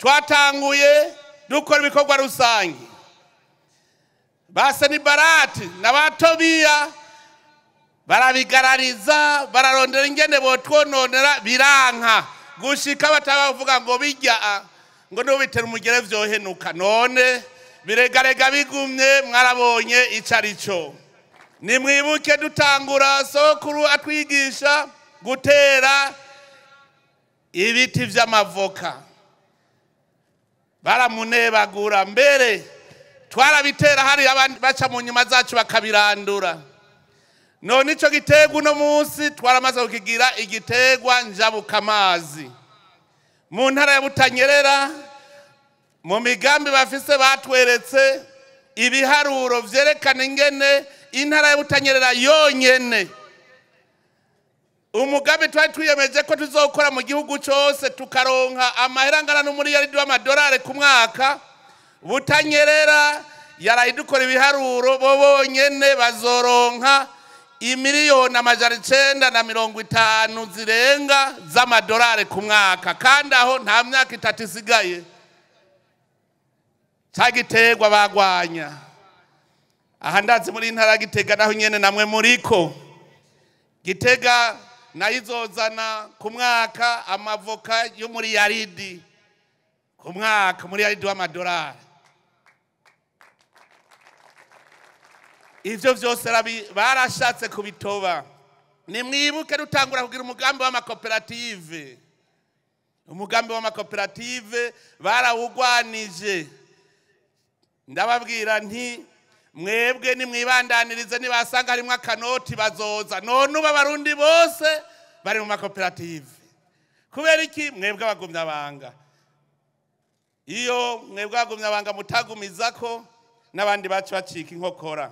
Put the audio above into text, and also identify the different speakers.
Speaker 1: Twatanguye dukora ibikorwa rusange, ba Senibarati na ba Tobiya barabigarariza, bararondera ingene botwononera, biranka gushika batabavuga ngo bijya ngo nubitera umugere vyohenuka. None biregarega bigumye, mwarabonye ico arico. Nimwibuke dutangura sokuru atwigisha gutera ibiti vy'amavoka, baramunebagura. Mbere twarabitera hari abandi baca mu nyuma zacu bakabirandura. None ico giterwa uno munsi twaramaze kukigira igiterwa njabukamazi mu ntara ya Butanyerera. Mu migambi bafise batweretse ibiharuro vyerekana ingene intara ya Butanyerera yonyene, umugambi twari twiyemeje ko tuzokora mu gihugu cose tukaronka amahera angana n'umuriyaridi w'amadolari ku mwaka, Butanyerera yarayidukora ibiharuro, bo bonyene bazoronka 950 miliyoni zirenga z'amadolari ku mwaka, kandi aho nta myaka 3 isigaye. Ca giterwa bagwanya aha, ndazi muri ntara ya Gitega naho nyene namwe muriko. Gitega nayo izozana ku mwaka amavoka yo muri yaridi ku mwaka, muri yaridi w'amadolari. Ivyo vyose barashatse kubitoba. Nimwibuke dutangura kugira umugambi w'amakoperative, umugambi w'amakoperative barawugwanije. Ndababwira nti mwebwe nimwibandanirize, nibasanga harimwo akanoti bazoza. None ubu Abarundi bose bari mu makoperative kubera iki? Mwebwe abagumyabanga, iyo mwebwe abagumyabanga mutagumizako n'abandi bacu bacika inkokora.